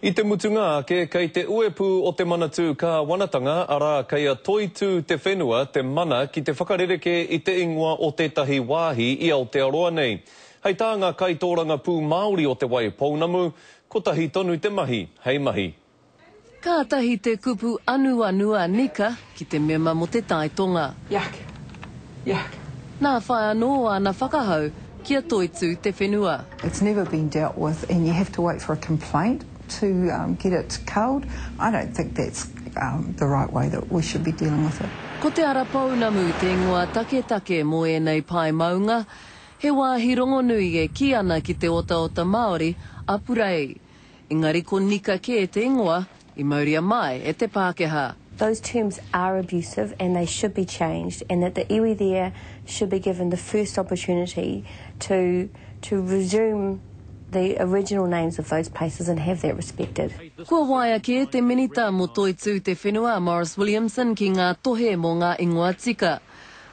I te mutunga ake, kei te uepū o te Manatū Kāwanatanga, arā, kei a Toitū Te Whenua te mana ki te whakarerekē i te ingoa o tētahi wāhi i Aotearoa nei. Hei tā ngā kaitōrangapū Māori o Te Waipounamu, kotahi tonu te mahi hei mahi. Kātahi te kupu anuanu a Nika ki te mema mō Te Tai Tonga. Yuck. Yuck. Nā whai anō āna whakahau kia toitū te whenua. It's never been dealt with and you have to wait for a complaint to get it culled. I don't think that's the right way that we should be dealing with it. Ko Te Ara Pounamu te ingoa taketake mō ēnei pae maunga, he wāhi rongonui e kī ana ki te otaota Māori a Purei. Engari ko Nika kē te ingoa i mauria mai e te Pākehā. Those terms are abusive and they should be changed and that the iwi there should be given the first opportunity to to resume the original names of those places and have that respected. Kua waia kē te Minita mō Toitū Te Whenua a Maurice Williamson ki ngā tohe mō ngā ingoa tika.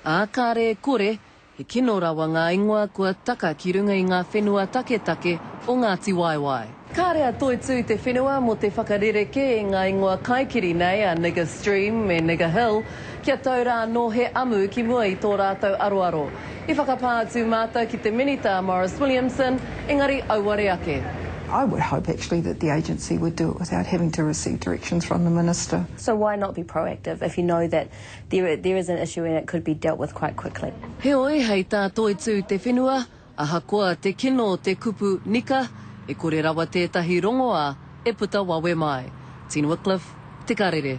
Ā, kāre e kore, He kino rawa ngā ingoa kua taka ki runga i ngā whenua taketake o Ngāti Waewae. Kāre a Toitū te whenua mō te whakarerekē i ngā ingoa kaikiri nei a Nigger Stream me Nigger Hill kia tau rā anō he amu ki mua i tō rātou aroaro. I whakapā atu mātou ki te Minita a Maurice Williamson, engari auare ake. I would hope actually that the agency would do it without having to receive directions from the minister. So why not be proactive if you know that There, there is an issue and it could be dealt with quite quickly. Heoi, hei tā Toitū te whenua, ahakoa te kino o te kupu nika, e kore rawa tētahi rongoā e puta wawe mai. Tina Wickliffe, Te Karere.